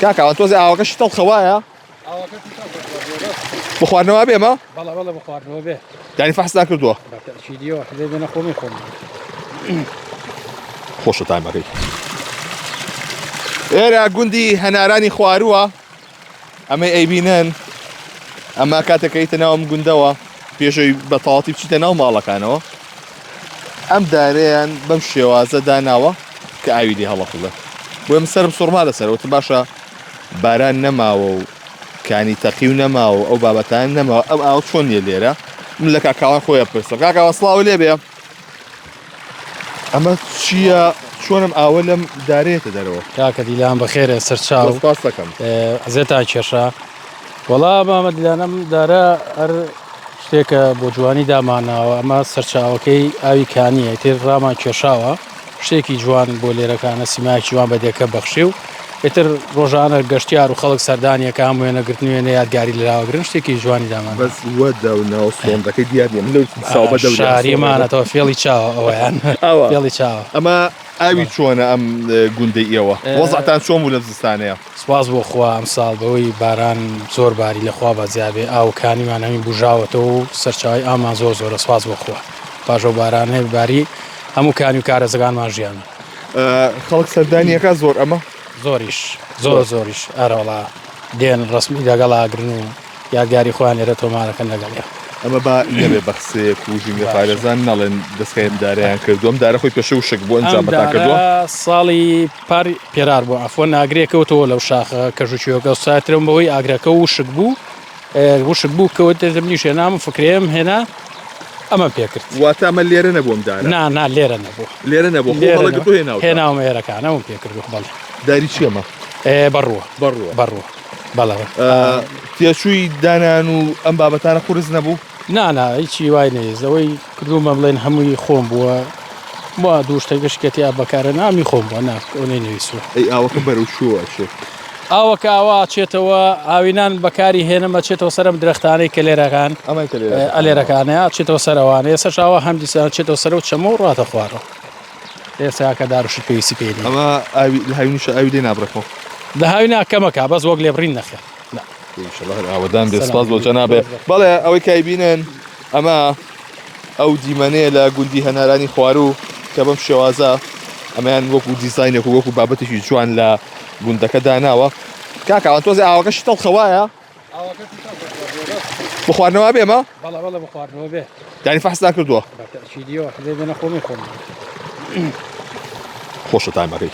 کاکە ئەوان تۆزێ ئاوەکەشی تەڵخە وایە؟ بۆ خواردنەوە بێ ئەمە؟ بەڵێ بەڵێ بۆ خواردنەوە بێ. یانی فەحستان کردووە؟ بە تەئکیدیەوە حەزەی بێنە خۆمی خۆم. خۆشە تامەکەی. ئێرە گوندی هەنارانی خوارووە ئەمەی ئەیبینن ئەمە کاتێک کەیتە ناوم گوندەوە پێشەوەی بە تەواتی بچیتە ناو ماڵەکانەوە ئەم دارەیان بەم شێوازە داناوە کە ئاوی لێ هەڵەقوڵێ بۆیە من سەرم سوڕما لەسەر وتم باشە باران نەماوە و کانی تەقی و نەماوە و ئەو بابەتان نەماوە ئەم ئاوە چۆن نیە لێرە من لە کاکاوان خۆیان پرسم کاکاوە سڵاو لێ بێ ئەمە چییە چۆنم ئاوە لەم دارێتە دەرەوە کاکە دیلان بەخێرێ سەرچاو سپاس دەکەم ئەزێتان کێشا وەڵا مامە دیلانم دارە هەر شتێکە بۆ جوانی دامانناوە ئەمە سەرچاوەکەی ئاوی کانیە ئیتر ڕامان کێشاوە شتێکی جوان بۆ لێرەکانە سیمایەکی جوان بە دێکە بەخشی و ئیتر ڕۆژانە گەشتیار و خەڵک سەردانیەکە هەم وێنەگرتن وێنە یادگاری لەراوەگرن شتێکی جوانی دامان بەس وەدە و ناو سۆندەکەی دیار نیە من لەو ساو بە دەوریا شاریمانەتەوە فێڵی چاوە ئەوەیان ئەوە. فێڵی چاوە ئەمە ئاوی چۆنە ئەم گوندەی ئێوە وەزعتان چۆن بوو لەم زستانەیە؟ سوپاس بۆ خوا ئەمساڵ بەوەی باران زۆر باری لە خوا بەزیابێ ئاو کانیمان هەمی بوژاوەتەوە و سەرچاوەی ئاومان زۆر زۆرە سوپاس بۆ خوا پاش ئەو بارانەی باری هەموو کانی و کارێزەکانمان ژیان. خەڵک سەردانیەکە زۆر ئەمە؟ زۆریش زۆر زۆریش ئەرەوەڵا دێن ڕەسمی لەگەڵ ئاگرن و یادگاری خۆیان لێرە تۆمارەکەن لەگەڵیان. ئەمە با نەبێ بە قسەیەک و ژینگە پارێزان نەڵێن دەستکاری ئەم دارەیان کردووە ئەم دارە خۆی پێشە وشک بوو ئەنجام ئەم بەتان کردووە؟ دارە ساڵی پار پێرار بوو عەفوەن ئاگرێ کەوتەوە لەو شاخە کەژ و کێوەکە ساترم بەهۆی ئاگرەکە وشک بوو وشک بوو کەوت منیش هێنام فکرەیەم هێنا ئەمەم پێکرد. واتە ئەمە لێرە نەبوو ئەم دارە؟ نا نا لێرە نەبوو. لێرە نەبوو خۆ هەڵەگرتوو هێناوتە؟ هێناومە ئێرەکان ئەوم پێکردووە بەڵێ. داری چی ئەمە؟ بەڕووە. بەڕووە. بەڕووە. بەڵێ. تێچووی دانان و ئەم بابەتانە قورس نەبوو؟ نا نا هیچی وای نەیست ئەوەی کردوومە بڵێن هەمووی خۆم بووە بۆ دوو شتە گشت کە تیا بەکارە نامی خۆم بووە نا ئەو نەیویستووە. ئەی ئاوەکە بەرەو کوێوە ئەچێت؟ ئاوەکە ئاوا ئەچێتەوە ئاوینان بەکاری هێنم ئەچێتەوە سەرم درەختانەی کە لێرەکان ئەمای کە لێرە ئەلێرەکانە ئەچێتەوە سەرەوانە ئێستا ئاوا هەم دیسان ئەچێتەوە سەرەوە چەمە و ڕاتە خوارەوە ئێستا کە دار و شت پێویستی پێی نییە. ئەمە ئاوی لە هاوینیشە ئاوی لێ نابڕێتەوە؟ لە هاوینا کەمەکە بەس وەک لێبڕین نەخێر نا. ئینشەڵا هەر ئاوەدان بێ سپاس بۆ جەنابێ. بەڵێ ئەوەی کە ئەیبینن ئەمە ئەو دیمەنەیە لە گوندی هەنارانی خواروو کە بەم شێوازە ئەمەیان وەکو دیزاینێک و وەکو بابەتێکی جوان لە گوندەکە داناوە. کاکە ئەوان تۆزێ ئاوەکەشی تەڵخە وایە؟ بۆ خواردنەوە بێ ئەمە؟ بەڵێ بەڵێ بۆ خواردنەوە بێ. یانی فەحستان کردووە؟ بە تەئکیدیەوە حەزەی بێنە خۆمی خۆم. خۆشە تامەکەی.